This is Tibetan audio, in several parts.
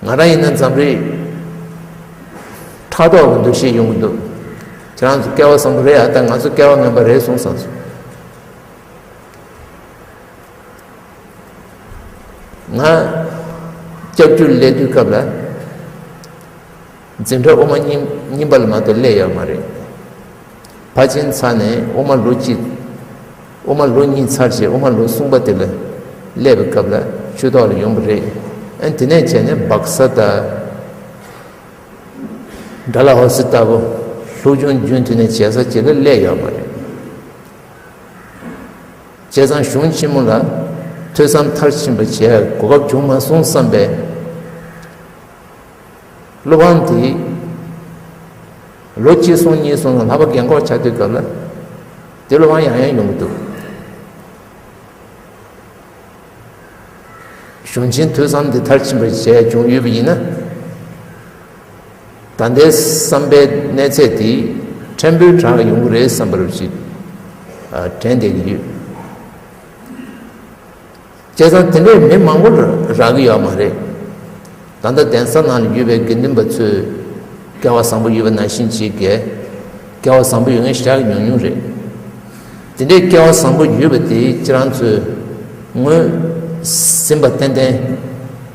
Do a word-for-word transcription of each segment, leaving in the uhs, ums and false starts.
ང་རང་ཡིན་ན་འཛམ་རིག་ཕྲག་དོག་གི་འདུ་ཤེས་ཡོང་གི་འདུག་ཁྱེད་རང་ཚོ་སྐལ་བ་བཟང་པོ་རེད་ཨ། ད་ང་ཚོ་སྐལ་བ་ངན་པ་རེད་གསུངས་བསམ་སོང་། ང་སྐྱབས་རྒྱུ་སླེབས་དུས་སྐབས་ལ་འཛིན་གྲྭ་དབུ་མ་གཉིས་གཉིས་པ་ལ་མ་གཏོགས་སླེབས་ཡོད་མ་རེད། ཕར་ཕྱིན་ཚར་ནས་དབུ་མ་ལོ་གཅིག་དབུ་མ་ལོ་གཉིས་ཚར་རྗེས་དབུ་མ་ལོ་གསུམ་པ་དེ་ལ་སླེབས་པའི་སྐབས་ལ་ཆོས་ཐོག་ལ་ཡོང་པ་རེད། ཨ་ནི་དེ་ནས་བྱས་ནས་སྦག་ས་དང་། དགྲ་ལྷ་འོད་ཟེར་ལྟ་བུ་སློབ་སྦྱོང་རྒྱུན་མཐུད་ནས་བྱེད་ས་ཅིག་ལ་སླེབས་ཡོད་མ་རེད། བྱས་ཙང་གཞུང་ཆེན་མོ་ལ་ཐོས་བསམ་མཐར་ཕྱིན་པ་བྱེད་ཡག་གོ་སྐབས་བྱུང་མ་སོང་བསམ་པའི་སློབ་དཔོན་དེ་ལོ་གཅིག་སོང་གཉིས་སོང་ལ་ལྷག་པ་རྒན་འཁོགས་ཆགས་དུས་སྐབས་ལ་དེ་སློབ་དཔོན་ཡང་ཡང་ཡོང་གི་འདུག་གཞུང་ཆེན་ཐོས་བསམ་འདི་མཐར་ཕྱིན་པར་བྱས་བྱུང་ཡོད་པ་ཡིན་ན། ད་ལྟའི་བསམ་པའི་གནས་ཚད་དེ་ཕྲན་བུའི་དྲག་ཡོང་གི་རེད་བསམ་པར་ཅིག་དྲན་བསྡད་ཀྱི་ཡོད། བྱས་ཙང་དེ་འདྲའི་མི་མང་པོ་རག་གི་ཡོད་མ་རེད། ད་ལྟ་གདན་ས་ནང་ལ་ཡོད་པའི་དགེ་འདུན་པ་ཚོས་སྐལ་བ་བཟང་པོ་ཡོད་པ་ནང་བཞིན་ཅིག་གིས་སྐལ་བ་བཟང་པོ་ཡོད་མཁན་ཞེ་དྲག་ཉུང་ཉུང་རེད། དེ་འདྲའི་སྐལ་བ་བཟང་པོ་ཡོད་པ་དེ་ཁྱེད་རང་ཚོས་ངོས་ཟིན་པ་ཏན་ཏན་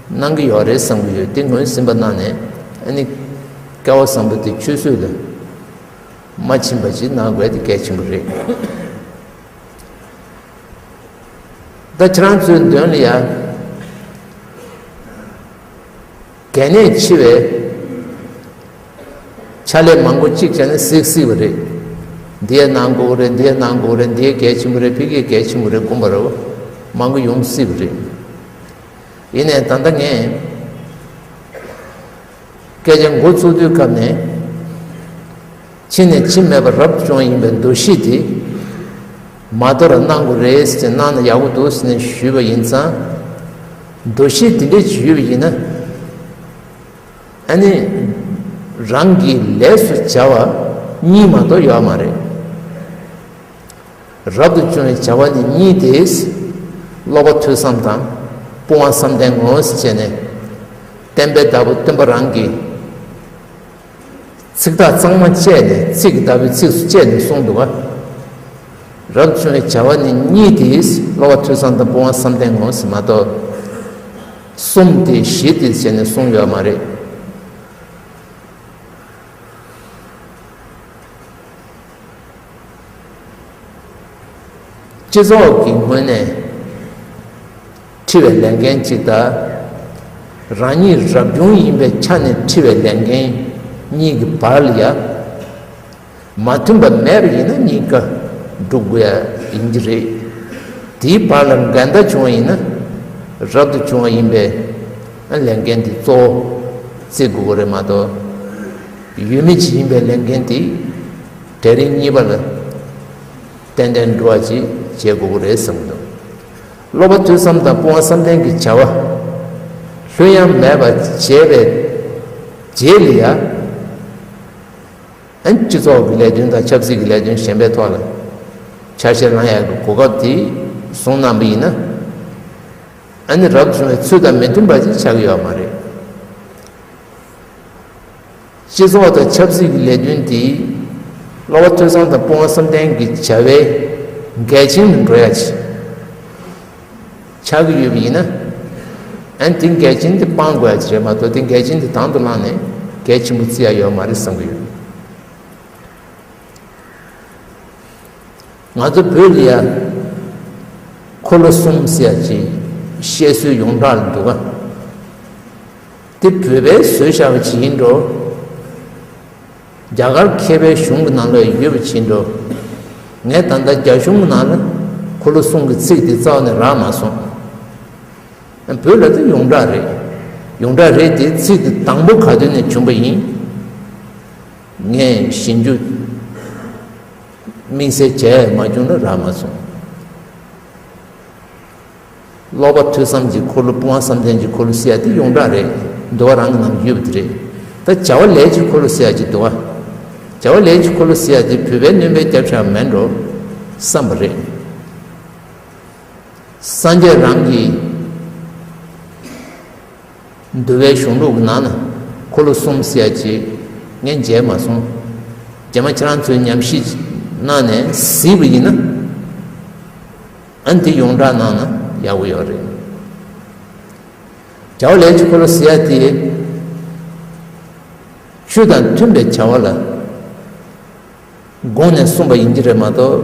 གནང་གི་ཡོད་རེད་བསམ་གྱི་ཡོད། དེ་ངོས་ཟིན་པ་གནང་ནས་ཨ་ནི་སྐལ་བ་བཟང་པོ་དེ་ཆུད་ཟོས་ལ་མ་ཕྱིན་པ་ཅིག་གནང་དགོས་དེ་གལ་ཆེན་པོ་རེད། ད་ཁྱེད་རང་ཚོའི་མདུན་ལ་ཡ། གལ་གནད་ཆེ་བའི་ཕྱག་ལས་མང་པོ་གཅིག་བྱས་ན་གཟིགས་སྲིད་པ་རེད། འདི་ཡ་གནང་དགོས་རེད། འདི་ཡ་གནང་དགོས་རེད། འདི་ཡ་གལ་ཆེན་པོ་རེད། ཕ་གི་གལ་ཆེན་པོ་རེད་དགོངས་པ་རེད། མང་པོ་ཡོང་སྲིད་པ་རེད། ཡིན་ནའི་ད་ལྟ་ངས་སྐད་ཆ་འགོ་ཚུགས་དུས་སྐབས་ནས། ཕྱི་ནས་ཕྱི་མེད་པ་རབ་བྱུང་ཡིན་པའི་འདུ་ཤེས་དེ་མ་དོར་གནང་དགོས་རེད་ཟེར་གནང་ན་ཡག་པོ་འདུག་ཟེར་ནས་ཞུས་པ་ཡིན་ཙང་། འདུ་ཤེས་དེ་འདྲས་ཅིག་ཡོད་པ་ཡིན་ན། ཨ་ནི་རང་གིས་ལས་སུ་བྱ་བ་གཉིས་མ་གཏོགས་ཡོད་མ་རེད། རབ་ཏུ་བྱུང་བའི་བྱ་བ་ནི་གཉིས་ཏེ། སློབ་པ་ཐོས་བསམ་དང་སྤོང་བ་བསམ་གཏན་ངོ་ཟེར་བྱས་ནས་བསྟན་པའི་བདག་པོ་སྟོན་པ་རང་གིས། ཚིག་ཐག་གཙང་མ་བཅད་ནས་ཚིག་གི་བདག་པོའི་ཚིགས་སུ་བཅད་ནས་གསུངས་འདུག་ག་རབ་བྱུང་བའི་བྱ་བ་ནི་གཉིས་ཏེ། སློབ་པ་ཐོས་བསམ་དང་སྤོང་བ་བསམ་གཏན་ངོ་ཟེར་མ་གཏོགས། གསུམ་སྟེ་བཞི་སྟེ་བྱས་ནས་གསུངས་ཡོད་མ་རེད། སྤྱི་ཚོགས་ཀྱི་ངོས་ནས་འཁྲི་བའི་ལས་འགན་གཅིག་དང་། རང་ཉིད་རབ་བྱུང་ཡིན་པའི་ཆ་ནས་འཁྲི་བའི་ལས་འགན་གཉིས་ཀྱི་བར་ལ་ཡ། མ་མཐུན་པ་མེད་པ་ཡིན་ན་གཉིས་ཀ་སྒྲུབ་དགོས་ཡ་ཡིན་གྱི་རེད། དེའི་བར་ལ་འགལ་ཟླ་བྱུང་བ་ཡིན་ན་རབ་ཏུ་བྱུང་བ་ཡིན་པས་ལས་འགན་དེ་གཙོ་བོ་བརྩི་དགོས་ཀྱི་རེད་མ་གཏོགས། ཡུལ་མི་གཅིག་ཡིན་པའི་ལས་འགན་དེ་གྲལ་རིམ་གཉིས་པ་ལ་ཏན་ཏན་འགྲོ་བ་ཅིག་བྱེད་དགོས་ཀྱི་རེད་བསམ་གྱི་འདུག་སློབ་པ་ཐོས་བསམ་དང་སྤོང་བ་བསམ་གཏན་གྱི་བྱ་བ་ལྷོད་ཡངས་མེད་པ་བྱས་པའི་རྗེས་ལ་ཡ། ཨན་སྤྱི་ཚོགས་ཀྱི་ལས་དོན་དང་ཆབ་སྲིད་ཀྱི་ལས་དོན་གཞན་པའི་ཐོག་ལ་ཆ་ཤས་བླང་ཡག་གི་གོ་སྐབས་དེ་བཟུང་གནང་པ་ཡིན་ན། ཨ་ནི་རབ་བྱུང་བའི་ཚུལ་དང་མི་མཐུན་པ་ཅིག་ཆགས་ཀྱི་ཡོད་མ་རེད། སྤྱི་ཚོགས་དང་ཆབ་སྲིད་ཀྱི་ལས་དོན་དེ་སློབ་པ་ཐོས་བསམ་དང་སྤོང་བ་བསམ་གཏན་གྱི་བྱ་བའི་འགལ་རྐྱེན་དུ་འགྲོ་ཡ་ཅིག་ཆགས་ཀྱི་ཡོད་པ་ཡིན་ན། ཨན་དེ་འགལ་རྐྱེན་དེ་སྤང་དགོས་ཡ་ཅིག་རེད་མ་གཏོགས་དེ་འགལ་རྐྱེན་དེ་དང་དུ་བླངས་ནས་གལ་ཆེན་པོ་བརྩི་ཡ་ཡོད་མ་རེད་བསམ་གྱི་ཡོད། ང་ཚོ་བོད་ལ་ཡ་འཁོར་ལོ་གསུམ་ཟེར་ཡ་ཅིག་བཤད་སྲོལ་ཡོངས་གྲགས་ལ་འདུག་ག་དེ་བོད་པས་བཟོས་བཞག་པ་ཅིག་ཡིན་འགྲོ། རྒྱ་གར་མཁས་པའི་གཞུང་གི་ནང་ལ་ཡོད་པ་ཅིག་ཡིན་འགྲོ། ངས་ད་ལྟ་རྒྱ་གཞུང་གི་ནང་ལ་འཁོར་ལོ་གསུམ་གྱི་ཚིག་དེ་རྩ་བ་ནས་རག་མ་སོང་། བོད་ལ་དེ་ཡོངས་གྲགས་རེད། ཡོངས་གྲགས་རེད་དེ་ཚིག་དེ་དང་པོ་ག་དུས་ནས་བྱུང་པ་ཡིན། ངས་ཞིབ་འཇུག་དམིགས་བསལ་བྱས་མ་བྱུང་ན་རག་མ་སོང་། སློབ་པ་ཐོས་བསམ་གྱི་འཁོར་ལོ་སྤོང་བ་བསམ་གཏན་གྱི་འཁོར་ལོ་ཟེར་ཡ་དེ་ཡོངས་གྲགས་རེད། འདུལ་བ་རང་གི་ནང་ཡོད་པ་དེ་རེད། ད་བྱ་བ་ལས་ཀྱི་འཁོར་ལོ་ཟེར་ཡ་ཅིག་འདུག་བ། བྱ་བ་ལས་ཀྱི་འཁོར་ལོ་ཟེར་ཡ་དེ་བོད་པའི་བསྣན་པའི་རྒྱབ་ཤ་མེད་འགྲོ་བསམ་པ་རེད། སངས་རྒྱས་རང་གིས་ འདུལ་བའི་གཞུང་ལུགས་ཀྱི་ནང་ན་འཁོར་ལོ་གསུམ་ཟེར་ཡ་ཅིག་ངས་མཇལ་མ་སོང་། རྗེས་མ་ཁྱེད་རང་ཚོས་ཉམས་ཞིབ་གནང་ནས་གཟིགས་པ་ཡིན་ན། ཨ་ནི་དེ་ཡོངས་གྲགས་གནང་ན་ཡག་པོ་ཡོད་རེད། བྱ་བ་ལས་ཀྱི་འཁོར་ལོ་ཟེར་ཡ་དེ། ཆོས་དང་མཐུན་པའི་བྱ་བ་ལ་དགོངས་ནས་གསུངས་པ་ཡིན་གྱི་རེད་མ་གཏོགས།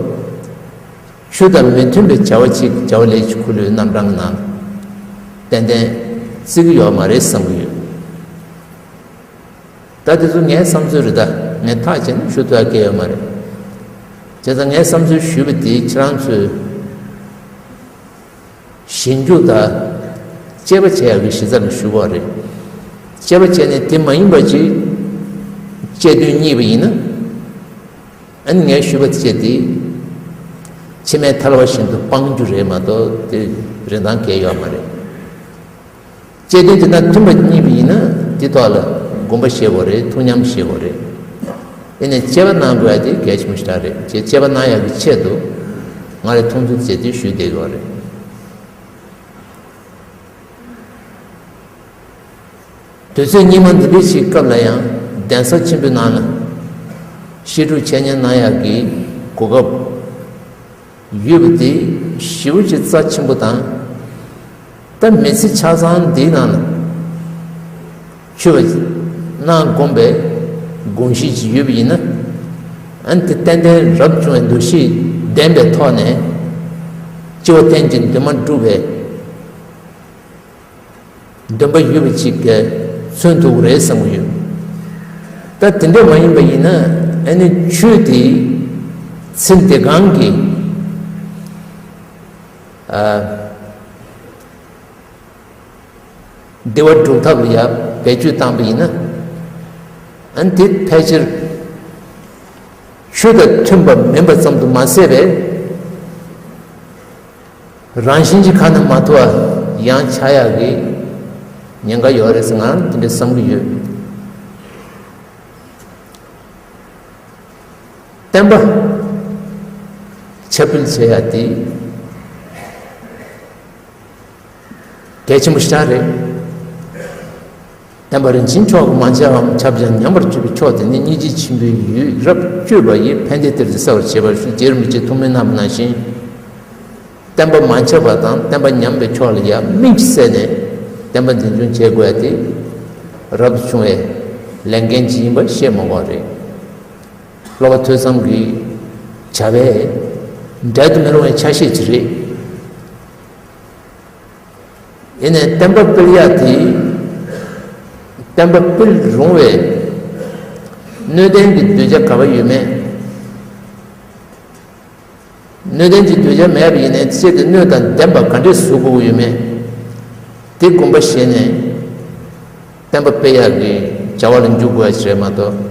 ཆོས་དང་མི་མཐུན་པའི་བྱ་བ་ཅིག་བྱ་བ་ལས་ཀྱི་འཁོར་ལོའི་རྣམ་གྲངས་ཀྱི་ནང་ཏན་ཏན་བརྩི་གི་ཡོད་མ་རེད་བསམ་གྱི་ཡོད། ད་དེ་ཚོ་ངའི་བསམ་ཚུལ་རེད། ད་ངས་ཐག་བཅད་ནས་ཞུ་ཐུབ་ཡ་གང་ཡོད་མ་རེད། བྱས་ཙང་ངའི་བསམ་ཚུལ་ཞུས་པ་དེ་ཁྱེད་རང་ཚོས་ཞིབ་འཇུག་དང་དཔྱད་པ་བྱེད་ཡག་གི་གཞི་རྩ་ལ་ཞུ་བ་རེད། དཔྱད་པ་བྱས་ནས་དེ་མ་ཡིན་པ་ཅིག་དཔྱད་དོན་རྙེད་པ་ཡིན་ན། ཨ་ནི་ངས་ཞུས་པ་དེ་བྱས་ཏེ། ཕྱི་མའི་ཐལ་བ་བཞིན་དུ་སྤང་རྒྱུ་རེད་མ་གཏོགས་དེ་རིན་ཐང་གང་ཡོད་མ་རེད། དཔྱད་དོན་དེ་དང་མཐུན་པ་རྙེད་པ་ཡིན་ན་དེ་ཐོག་ལ་དགོངས་པ་བཞེས་དགོས་རེད། ཐུགས་མཉམ་བཞེས་དགོས་རེད། ཡིན་ནའི་དཔྱད་པ་གནང་དགོས་ཡ་དེ་གལ་ཆེན་པོ་ཞེ་དྲག་རེད། ཅེས་དཔྱད་པ་གནང་ཡག་གི་ཆེད་དུ་ང་རའི་མཐོང་ཚུལ་དེ་དེ་ཞུས་བསྡད་ཡོད་རེད། དུས་ཚོད་སྙིགས་མ་འདི་འདྲ་ཞིག་སྐབས་ལ་ཡང་གདན་ས་ཆེན་པོའི་ནང་ལ་བཤད་སྒྲུབ་འཆད་ཉན་གནང་ཡག་གི་གོ་སྐབས་ཡོད་པ་དེ་ཞེ་པོ་ཅིག་རྩ་ཆེན་པོ་དང་། ད་མི་ཚེ་ཆ་ཚང་འདིའི་ནང་ལ་ཆོས་པ་གནང་དགོངས་པའི་དགོངས་གཞི་ཅིག་ཡོད་པ་ཡིན་ན། ཨ་ནི་དེ་ཏན་ཏན་རབ་བྱུང་བའི་འདུ་ཤེས་ལྡན་པའི་ཐོག་ནས་སྤྱི་བོ་རྟེན་གྱི་འདུན་མ་སྒྲུབ་པའི་འདུན་པ་ཡོད་པ་ཅིག་གིས་མཚོན་ཐུབ་ཀྱི་རེད་བསམ་གྱི་ཡོད། ད་དེ་འདྲ་མ་ཡིན་པ་ཡིན་ན་ཨ་ནི་ཆོས་དེ་ཚེ་འདི་གང་གི་ཨ་བདེ་བ་སྒྲུབ་ཐབས་ལ་ཡ་བེད་སྤྱོད་བཏང་པ་ཡིན་ན། ཨ་ནི་དེ་ཕལ་ཆེར་ཆོས་དང་མཐུན་པ་མིན་པ་ཙམ་དུ་མ་ཟད་པའི། རང་བཞིན་གྱི་ཁ་ན་མ་ཐོ་བ་ཡང་ཆགས་ཡག་གི་ཉེན་ཁ་ཡོད་རེད་ཟེར་ང་རང་དེ་འདྲ་བསམ་གྱི་ཡོད། བསྟན་པ་ཁྱབ་སྤེལ་བྱེད་ཡག་དེ་གལ་ཆེན་པོ་ཞེ་དྲག་རེད། བསྟན་པ་རིན་ཆེན་མཆོག་གི་མ་ཁྱབ་པའམ་ཁྱབ་ཀྱང་ཉམས་པར་གྱུར་པའི་ཕྱོགས་དེ་ནི་སྙིང་རྗེ་ཆེན་པོའི་ཡུལ་རབ་བཅོས་པ་ཡིས་ཕན་བདེའི་གཏེར་དེ་གསལ་བར་བྱེད་པར་ཤོག་རྗེ་རིན་པོ་ཆེས་ཐུགས་སྨོན་གནང་བ་ནང་བཞིན། བསྟན་པ་མ་ཁྱབ་པ་དང་བསྟན་པ་ཉམས་པའི་ཕྱོགས་ལ་ཡང་སྨིན་གྱིས་བསལ་ནས་བསྟན་པ་འཛིན་སྐྱོང་བྱེད་དགོས་ཡ་དེ་རབ་ཏུ་བྱུང་བའི་ལས་འགན་ཅིག་ཡིན་པ་བཤད་མ་དགོས་རེད། སློབ་པ་ཐོས་བསམ་གྱི་བྱ་བས་འབྲལ་དུ་མི་རུང་བའི་ཆ་ཤས་ཅིག་རེད། ཡིན་ནའི་བསྟན་པ་སྤེལ་ཡག་དེ། བསྟན་པ་སྤེལ་རུང་བའི་སྣོད་ལྡན་གྱི་གདུལ་བྱ་ག་པར་ཡོད་མེད། སྣོད་ལྡན་གྱི་གདུལ་བྱ་མེད་པ་ཡིན་ནའི་ཚེ་འདི་སྣོད་དང་ལྡན་པ་ག་འདྲས་བཟོ་དགོས་ཀྱི་ཡོད་མེད། དེ་དགོངས་པ་བཞེས་ནས་བསྟན་པ་སྤེལ་ཡག་གི་བྱ་བ་ལ་འཇུག་དགོས་ཡ་ཞིག་རེད་མ་གཏོགས།